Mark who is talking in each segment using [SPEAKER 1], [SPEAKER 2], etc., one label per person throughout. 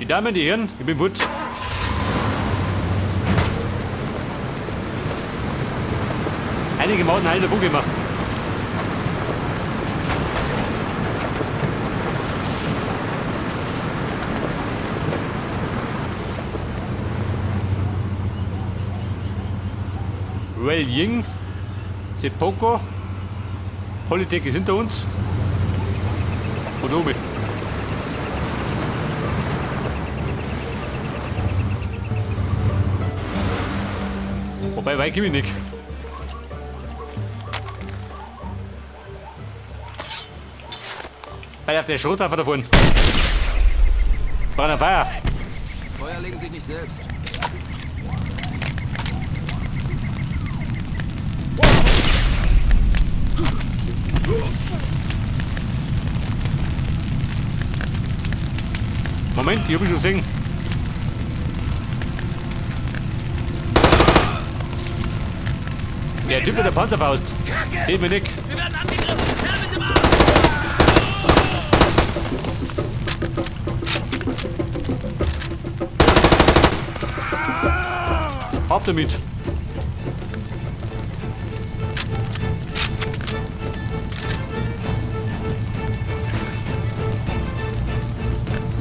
[SPEAKER 1] Die Damen, die Herren, ich bin fort. Einige Mauten heilen davon gemacht. Well Ying, Sepoko, Politik ist hinter uns. Und oben. Wobei, weit komm ich nicht. Weil auf der Schrothafer davon. Brenner Feuer.
[SPEAKER 2] Feuer legen sich nicht selbst.
[SPEAKER 1] Moment, ich hab mich schon gesehen. Der Typ mit der Panzerfaust. Den mir nicht.
[SPEAKER 3] Wir werden angegriffen! Her mit dem Arm!
[SPEAKER 1] Ab damit.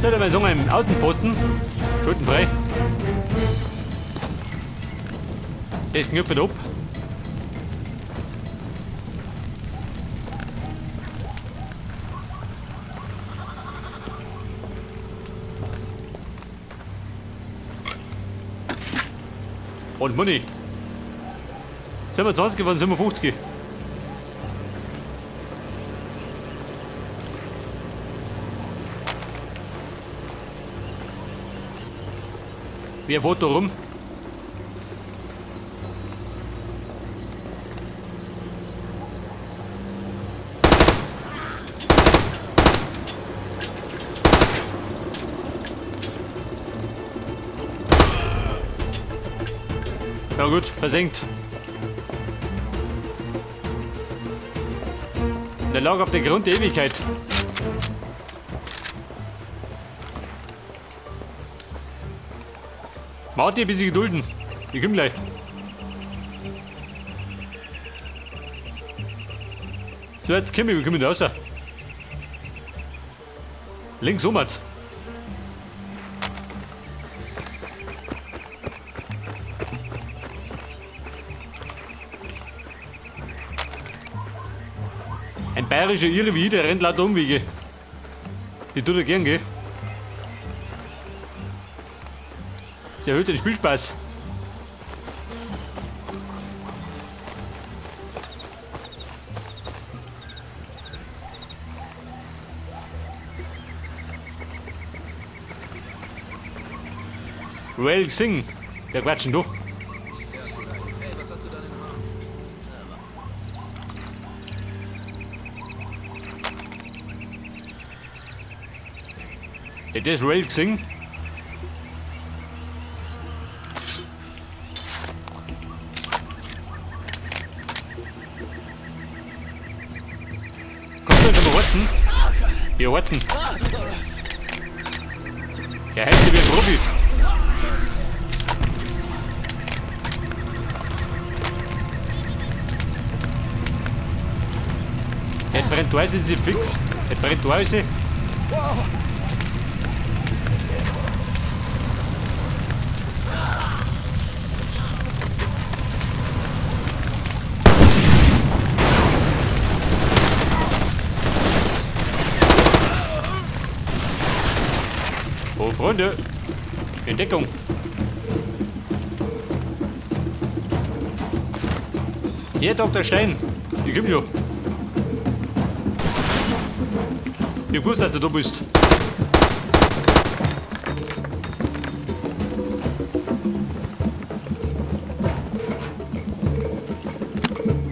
[SPEAKER 1] Soll ich mal sagen, im Außenposten. Schulten frei. Das knüpft ab. Und Money. 27 von 57. Wer fährt da rum? Ja gut, versenkt. Der lag auf der Grund der Ewigkeit. Warte ein bisschen gedulden. Ich komm gleich. So, jetzt komm ich, wir kommen da raus. Links um. Ein bayerischer Irre wie ich, der rennt lauter Umwege. Die tut er gern, gell? Das erhöht den Spielspaß. Well sing. Wer quatschen du?
[SPEAKER 2] Ja, vielleicht. Hey, was hast du da in den Haaren? Ja, warte.
[SPEAKER 1] Das ist Rail gesehen. Kommt euch mal Watson? Ja, Watson. Er hält wie ein Profi. Er brennt Weise, sie fix. Er brennt Weise. Oh, Freunde. Entdeckung. Hier, Dr. Stein. Ich komm schon. Ich hab gewusst, dass du da bist.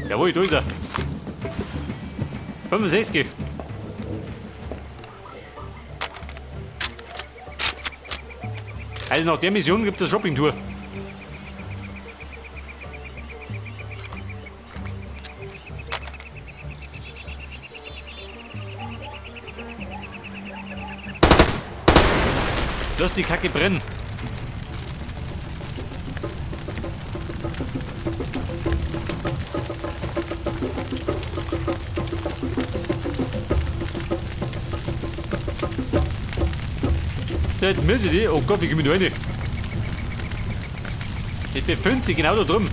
[SPEAKER 1] Jawohl, da ist er. 65. Also nach der Mission gibt es eine Shoppingtour. Lass die Kacke brennen. Da müssen die. Oh Gott, wie komme ich da rein? Ich befinde sich genau da drum.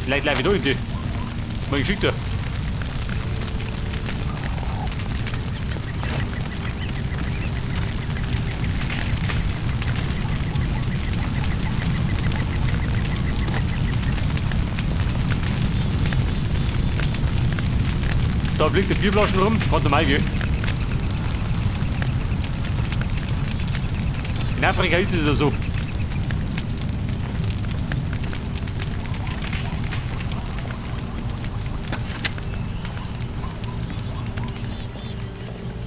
[SPEAKER 1] Vielleicht laufe ich da in die. Mal geschickt da. Da blinkt die Bierflaschen rum, kann normal gehen. In Afrika ist es ja so.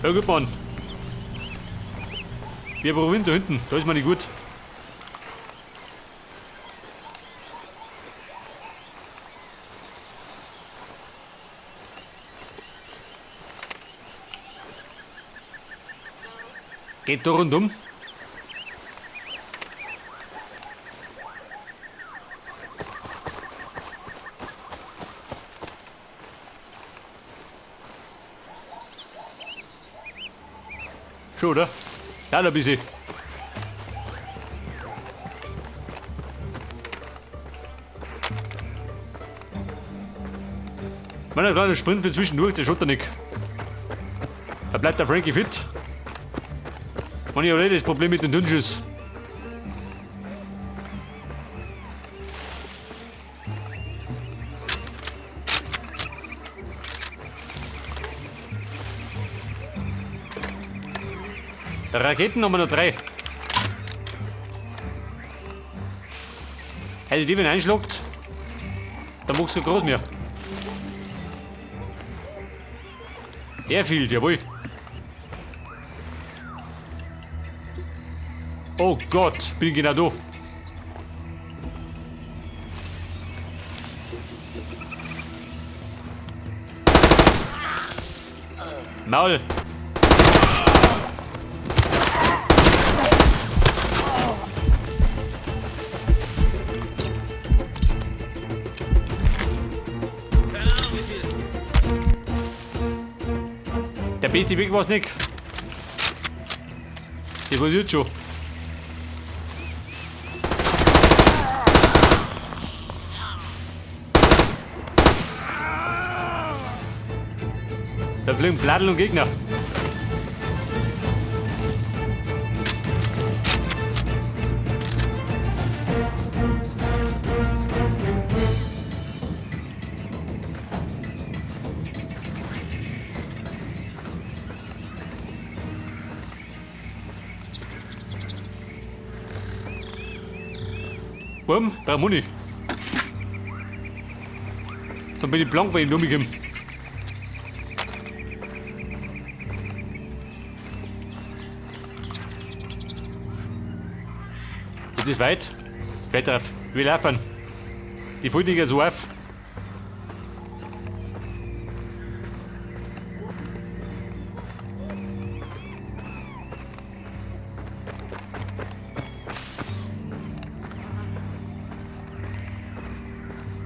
[SPEAKER 1] Ja gut, Mann. Wir probieren da hinten, da ist man nicht gut. Geht da rundum. Schon, oder? Ja, ein bisschen. Mein kleiner Sprint für zwischendurch, der schaut da nicht. Da bleibt der Frankie fit. Und ich habe eh das Problem mit den Dünnschiss. Der Raketen haben wir noch 3. Hätte die, wenn einschlägt, dann magst du groß mehr. Airfield, jawohl. Oh Gott, bin ich genau da. Maul.
[SPEAKER 2] Keine Ahnung, wie viel.
[SPEAKER 1] Der beste Weg war's nicht. Die war jetzt schon. Da fliegen Bladel und Gegner. Bumm, brauch Muni. Dann bin ich blank, weil ich nur mitkomme. Das ist weit. Weit drauf. Wir laufen. Die fällt nicht so auf.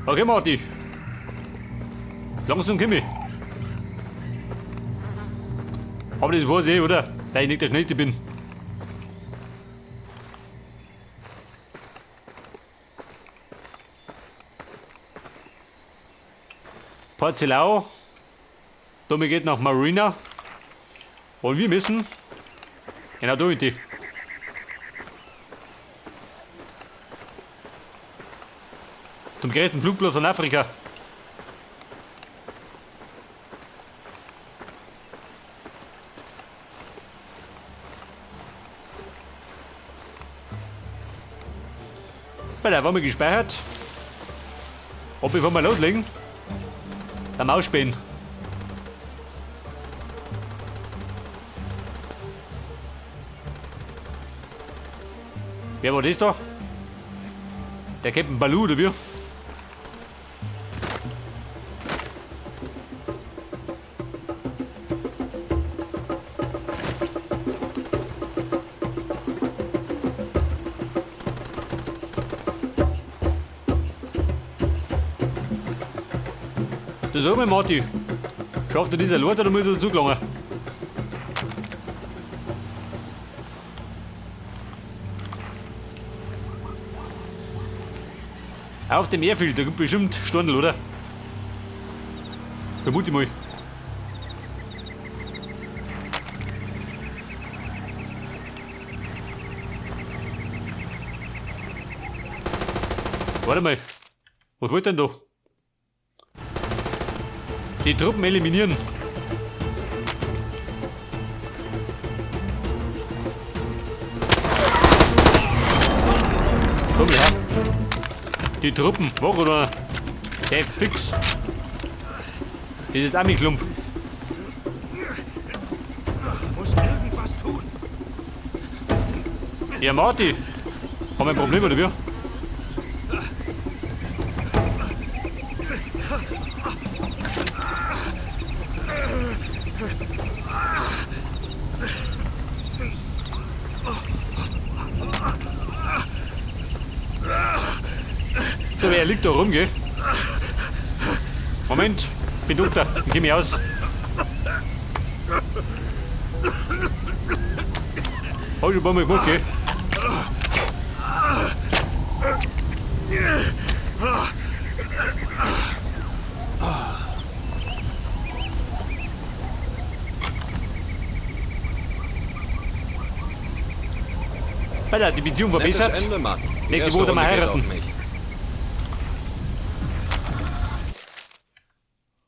[SPEAKER 1] Okay, Marty. Langsam komm ich. Aber das weiß ich, oder? Da ich nicht der Schnellste bin. Port Selao. Domi geht nach Marina. Und wir müssen genau da in die. Zum größten Flugplatz von Afrika. Bei der war mal gespeichert. Und bevor wir loslegen, dann ausspähen. Wer war das da? Der Captain Baloo, oder wie? Das sag mal, Marti. Schafft er dieser Leute oder muss er dazu? Auf dem Airfield, da gibt bestimmt Stundel, oder? Vermute ich mal. Warte mal. Was wollt denn da? Die Truppen eliminieren. Komm her. Die Truppen, wach oder? Der fix. Dieses Ami-Klump.
[SPEAKER 3] Muss irgendwas tun.
[SPEAKER 1] Ja, Marti. Haben wir ein Problem, oder wie? So, wer liegt da rum, gell? Moment, bin Doktor, ich geh mich aus. Hab ich schon ein paar Mal gemacht, gell? Alter, die Beziehung verbessert.
[SPEAKER 2] Ende, Mann. Die
[SPEAKER 1] Nächste
[SPEAKER 2] erste
[SPEAKER 1] Woche mal
[SPEAKER 2] Runde geht
[SPEAKER 1] heiraten.
[SPEAKER 2] auf mich.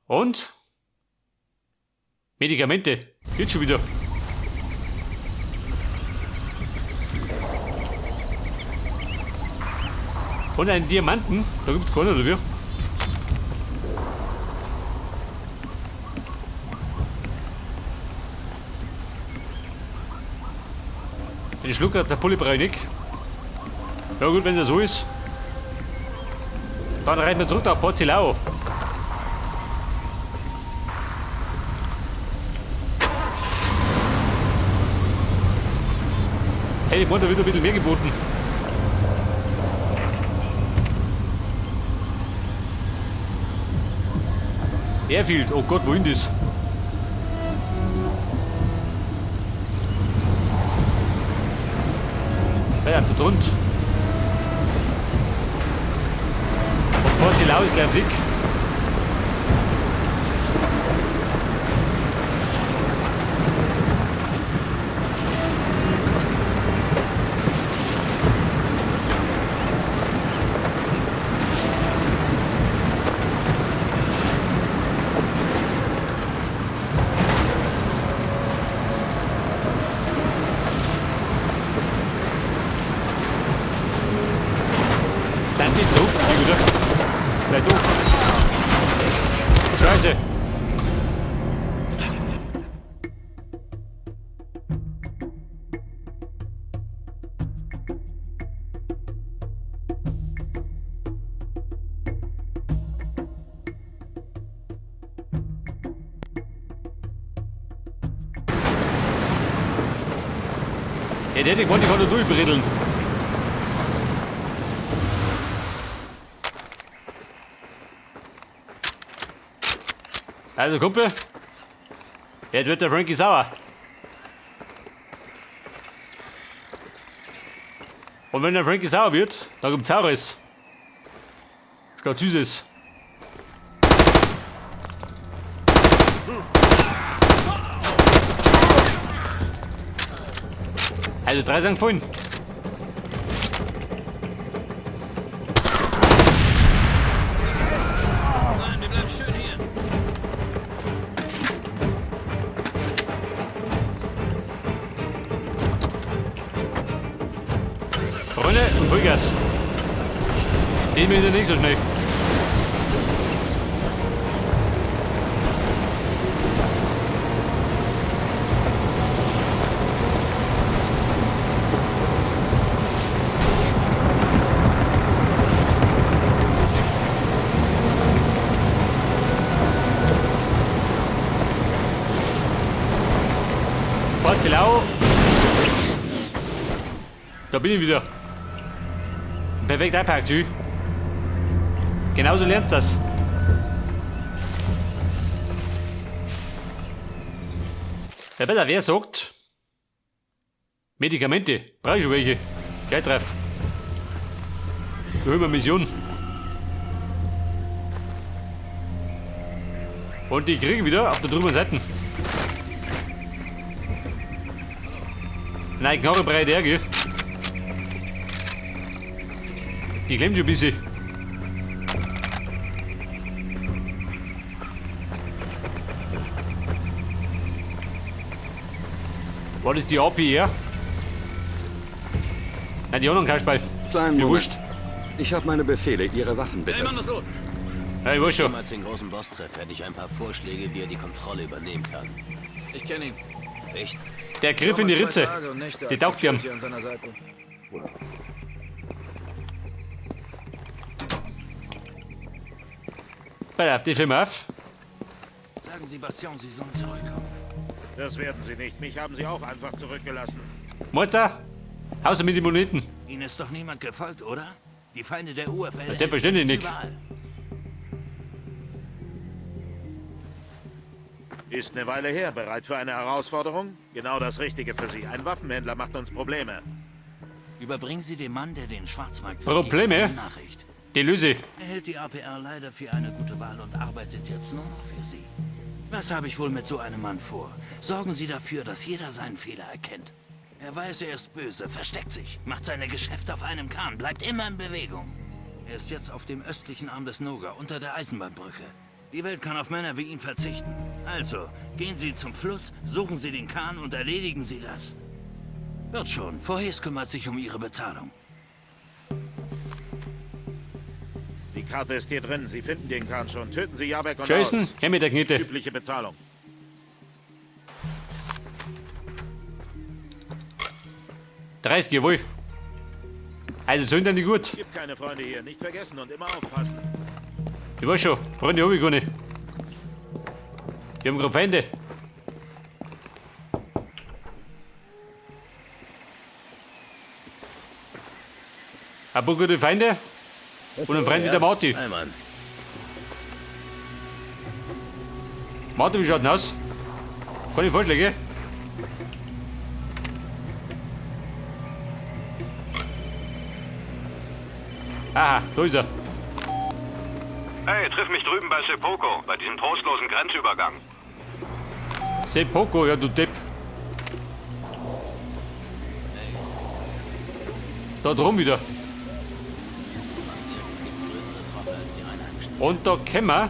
[SPEAKER 1] Und? Medikamente. Geht schon wieder. Und einen Diamanten. Da gibt's keinen, oder wie? Den Schluck hat der Pulli brauche ich nicht. Ja gut, wenn das so ist. Dann reiten wir zurück nach Port Zilao. Hey, ich da wird ein bisschen mehr geboten. Airfield, oh Gott, wohin das? Ja, da drunten. Und Port Zilao ist gleich am Sieg. Dann die zurück, wieder. Vielleicht doch. Scheiße. Ja, der hätte ich kann da durchbredeln. Also Kumpel, jetzt wird der Frankie sauer. Und wenn der Frankie sauer wird, dann kommt Saures. Statt Süßes. Also drei sind gefallen.
[SPEAKER 2] Nein, wir bleiben schön hier.
[SPEAKER 1] Freunde und Vollgas. Dem ist ja nicht so schnell. Porzelau. Da bin ich wieder. Perfekt einpackt, tschüss. Genauso lernt das. Ja, besser, wer sagt? Medikamente, brauche ich schon welche. Gleich drauf. Da holen wir Mission. Und die kriegen wieder auf der drüben Seite. Nein, Knarre breit her, gell? Die klemmt schon ein bisschen. War das die APR? Nein, die anderen Kasperl.
[SPEAKER 4] Kleinen
[SPEAKER 1] Mir
[SPEAKER 4] Moment.
[SPEAKER 1] wurscht.
[SPEAKER 4] Ich habe meine Befehle. Ihre Waffen bitte.
[SPEAKER 2] Hey Mann, was los?
[SPEAKER 1] Ja, ich weiß schon.
[SPEAKER 5] Als den großen Boss treffe, hätte ich ein paar Vorschläge, wie er die Kontrolle übernehmen kann.
[SPEAKER 2] Ich kenne ihn.
[SPEAKER 5] Echt?
[SPEAKER 1] Der Griff in die
[SPEAKER 2] Zwei
[SPEAKER 1] Ritze.
[SPEAKER 2] Tage und Nächte
[SPEAKER 1] Die
[SPEAKER 2] als
[SPEAKER 1] taugt ihm.
[SPEAKER 2] Security an seiner Seite.
[SPEAKER 1] Pass auf, die Firma auf.
[SPEAKER 3] Sagen Sie Bastion, Sie sollen zurückkommen.
[SPEAKER 6] Das werden sie nicht. Mich haben sie auch einfach zurückgelassen.
[SPEAKER 1] Meister, Haus mit den Moneten.
[SPEAKER 3] Ihnen ist doch niemand gefolgt, oder? Die Feinde der UFL.
[SPEAKER 1] Selbstverständlich nicht.
[SPEAKER 3] Überall.
[SPEAKER 6] Ist eine Weile her. Bereit für eine Herausforderung? Genau das Richtige für Sie. Ein Waffenhändler macht uns Probleme.
[SPEAKER 3] Überbringen Sie dem Mann, der den Schwarzmarkt
[SPEAKER 1] Probleme?
[SPEAKER 3] regiert, eine Nachricht.
[SPEAKER 1] Die Löse.
[SPEAKER 3] Er hält die APR leider für eine gute Wahl und arbeitet jetzt nur noch für Sie. Was habe ich wohl mit so einem Mann vor? Sorgen Sie dafür, dass jeder seinen Fehler erkennt. Er weiß, er ist böse, versteckt sich, macht seine Geschäfte auf einem Kahn, bleibt immer in Bewegung. Er ist jetzt auf dem östlichen Arm des Noga, unter der Eisenbahnbrücke. Die Welt kann auf Männer wie ihn verzichten. Also, gehen Sie zum Fluss, suchen Sie den Kahn und erledigen Sie das. Wird schon. Vorhes kümmert sich um Ihre Bezahlung.
[SPEAKER 6] Die Karte ist hier drin. Sie finden den Kahn schon. Töten Sie Jabek und
[SPEAKER 1] Jason,
[SPEAKER 6] aus.
[SPEAKER 1] her mit der Knete.
[SPEAKER 6] Übliche Bezahlung.
[SPEAKER 1] 30, jawohl. Also sollen dann nicht gut.
[SPEAKER 6] Gibt keine Freunde hier. Nicht vergessen und immer aufpassen.
[SPEAKER 1] Ich weiß schon, Freunde habe ich gar nicht. Wir haben gerade Feinde. Ein paar gute Feinde und ein Freund wie der Marti.
[SPEAKER 5] Hey Mann.
[SPEAKER 1] Marti, wie schaut denn aus? Keine Vorschläge? Aha, da ist er.
[SPEAKER 7] Hey, triff mich drüben bei Sepoko, bei diesem trostlosen Grenzübergang.
[SPEAKER 1] Sepoko, ja du Depp. Da drum wieder. Und da kommen wir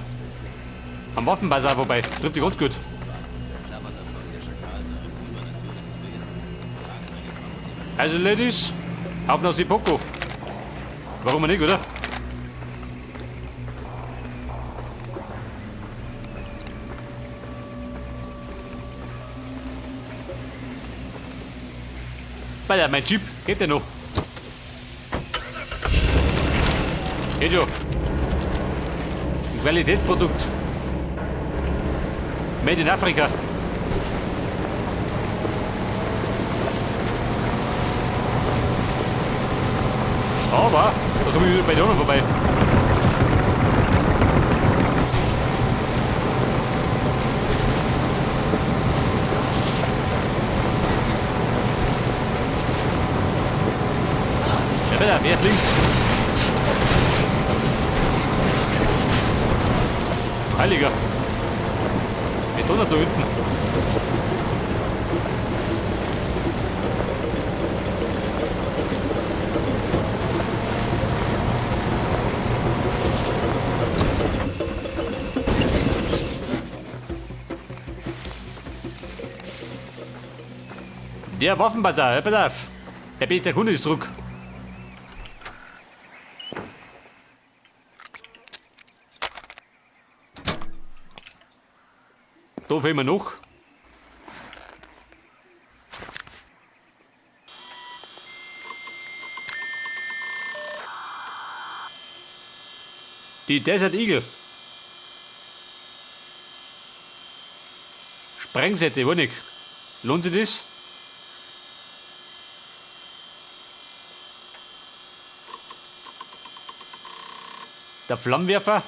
[SPEAKER 1] am Waffenbasar vorbei. Trifft die ganz gut. Also Ladies, auf nach Sepoko. Warum nicht, oder? Alter, mein Jeep, geht der noch? Geht schon. Ein Qualitätsprodukt. Made in Afrika. Aber, da komme ich wieder bei den anderen vorbei. Ja, bitte, wer ist links? Heiliger. Wer donnert da hinten? Der Waffenbasar, pass auf. Der beste Kunde ist zurück. Da fehlen wir noch. Die Desert Eagle. Sprengsätze, wohl nicht. Lohnt sich das? Der Flammenwerfer.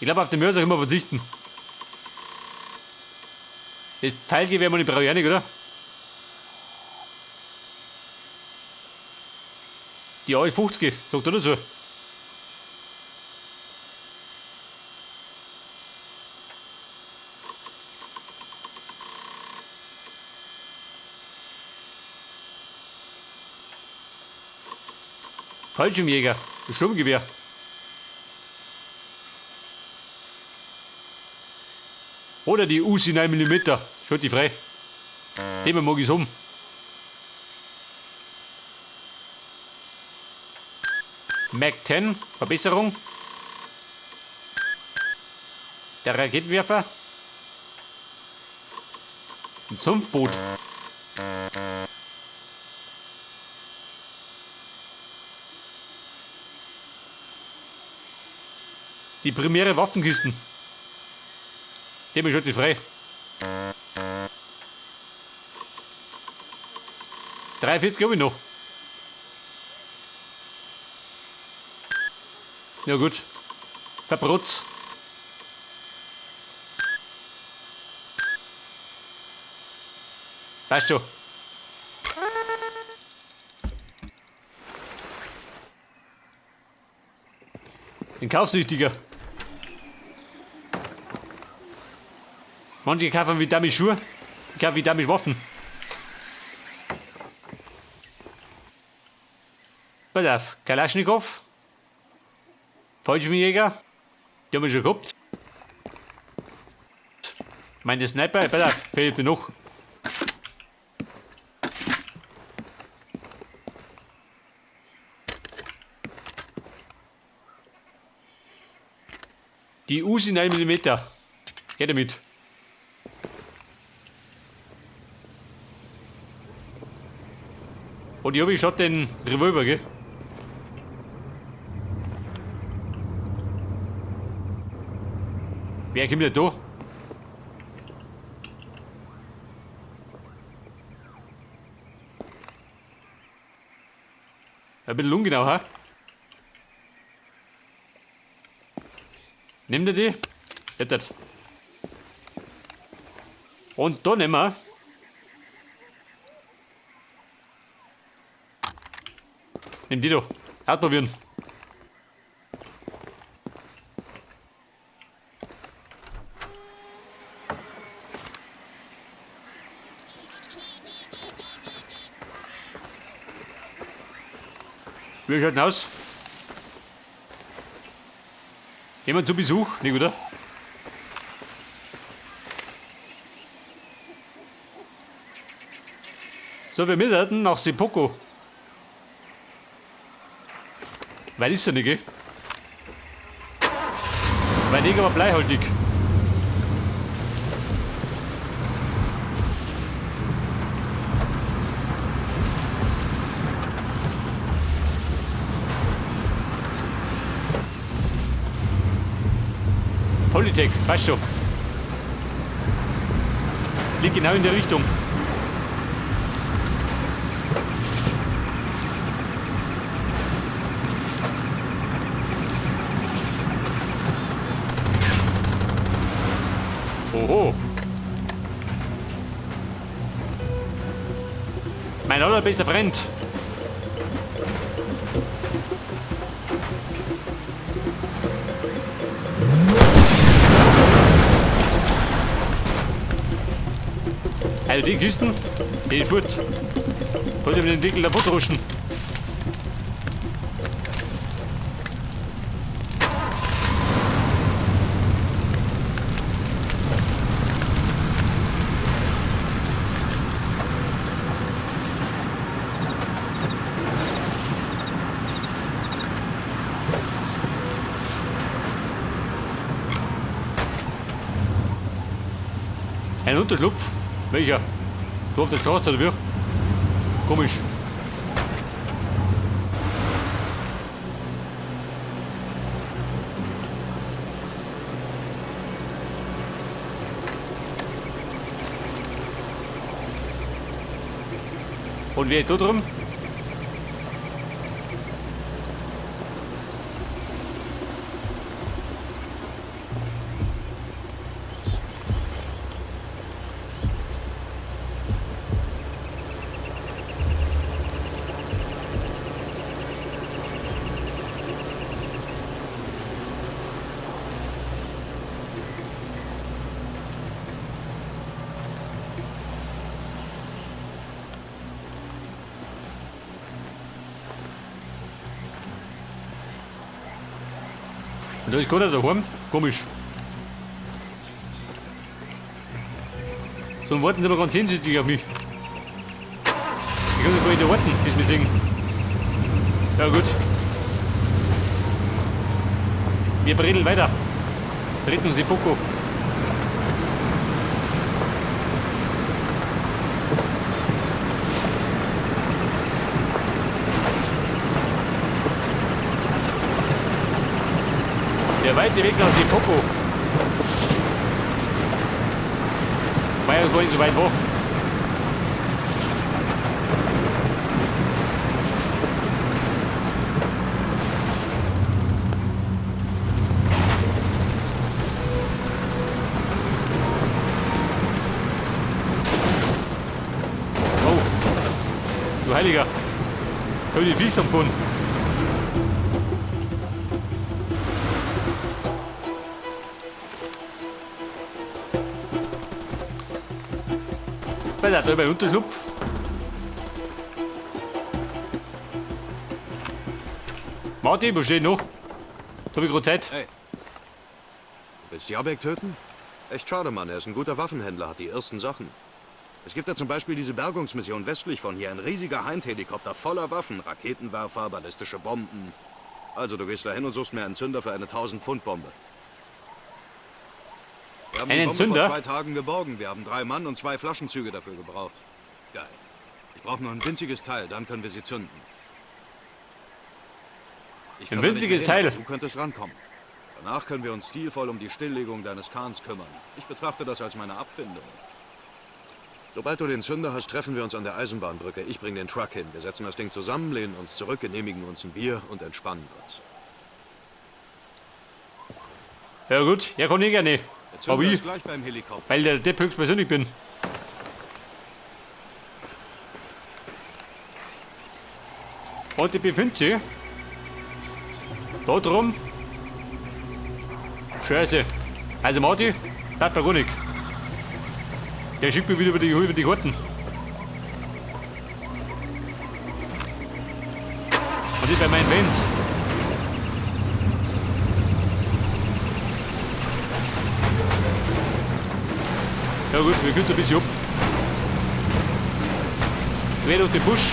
[SPEAKER 1] Ich glaube, auf den Mörser können wir verzichten. Das Pfeilgewehr meine brauche ich auch nicht, oder? Die A50, sagt er dazu. Fallschirmjäger, Sturmgewehr. Oder die Uzi 9 mm. Schaut die frei. Nehmen mag ich's um. Mac 10, Verbesserung. Der Raketenwerfer. Ein Sumpfboot. Die primäre Waffenkisten. Dem ist heute frei. 43 habe ich noch. Ja gut. Verbrutz. Passt schon. Ein Kaufsüchtiger. Manche kaufen wie damit Schuhe, ich kaufe wie damit Waffen. Pass auf, Kalaschnikow, Fallschirmjäger, die haben wir schon gehabt. Meine Sniper, pass auf, fehlt mir noch. Die Uzi 9 mm. Geh damit. Und ich habe schon den Revolver, gell? Wer kommt denn da? Ein bisschen ungenau, ha? Nimmt er die? Das. Und da nehmen wir. Nimm die da. Ausprobieren. Wie schaut denn aus? Jemand zu Besuch? Nicht, oder? So, wir müssen nach Sepoko. Weil ist ja nicht, gell? Weil nicht, aber bleihaltig. Polytech, weißt du. Liegt genau in der Richtung. Oho. Mein allerbester Freund. Also die Kisten, die fort. Wollte mit dem Deckel da rutschen. Ein Unterschlupf? Welcher? Du auf der Straße oder wie? Komisch. Und wer ist da drum? Da ist keiner daheim. Komisch. So, warten sie mal ganz sehnsüchtig auf mich. Ich kann doch gar nicht warten, bis wir sehen. Ja gut. Wir bredeln weiter. Retten Sie Poco. Der weite Weg nach Sepoko. War ja gar nicht so weit war. Oh, du Heiliger. Ich hab die Viecher gefunden. Da bei Unterschlupf. Martin, wo steht noch? Da hab ich gerade Zeit.
[SPEAKER 4] Hey. Du willst Jabek töten? Echt schade, Mann. Er ist ein guter Waffenhändler, hat die ersten Sachen. Es gibt da zum Beispiel diese Bergungsmission westlich von hier. Ein riesiger Hind-Helikopter voller Waffen. Raketenwerfer, ballistische Bomben. Also, du gehst da hin und suchst mir einen Zünder für eine 1000-Pfund-Bombe. Wir haben die Bombe
[SPEAKER 1] Zünder?
[SPEAKER 4] vor 2 Tagen geborgen. Wir haben 3 Mann und 2 Flaschenzüge dafür gebraucht. Geil. Ich brauche nur ein winziges Teil, dann können wir sie zünden. Ich
[SPEAKER 1] Ein winziges Teil.
[SPEAKER 4] Du könntest rankommen. Danach können wir uns stilvoll um die Stilllegung deines Kahns kümmern. Ich betrachte das als meine Abfindung. Sobald du den Zünder hast, treffen wir uns an der Eisenbahnbrücke. Ich bringe den Truck hin. Wir setzen das Ding zusammen, lehnen uns zurück, genehmigen uns ein Bier und entspannen uns.
[SPEAKER 1] Ja gut, ja kann ich gerne. Aber ich,
[SPEAKER 4] gleich beim Helikopter.
[SPEAKER 1] weil der Depp höchstpersönlich bin. Und ich befinde sich da drum. Scheiße. Also Marti, das war gar nicht. Der schickt mich wieder über die Karten. Und ich bei meinen Fans. Ja gut, wir können ein bisschen ab. Quer durch den Busch.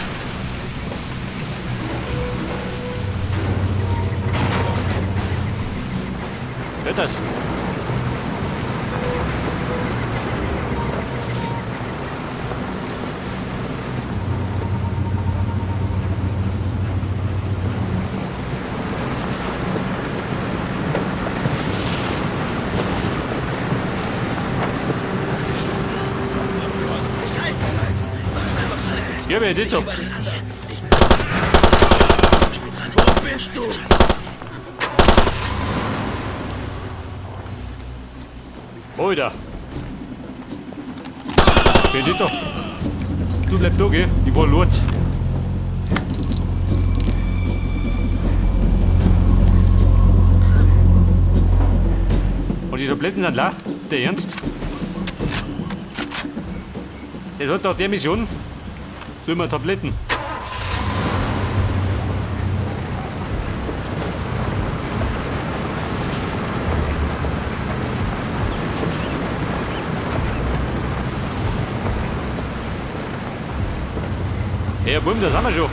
[SPEAKER 1] Hört das? Ja, wer ist das?
[SPEAKER 3] Wo bist du?
[SPEAKER 1] Alter. Wer ist das? Du bleib da, gell? Ich war Lord. Und die Tabletten sind leer? Der Ernst? Der hat nach der Mission. So immer Tabletten. Ja, Bumm, das haben wir schon.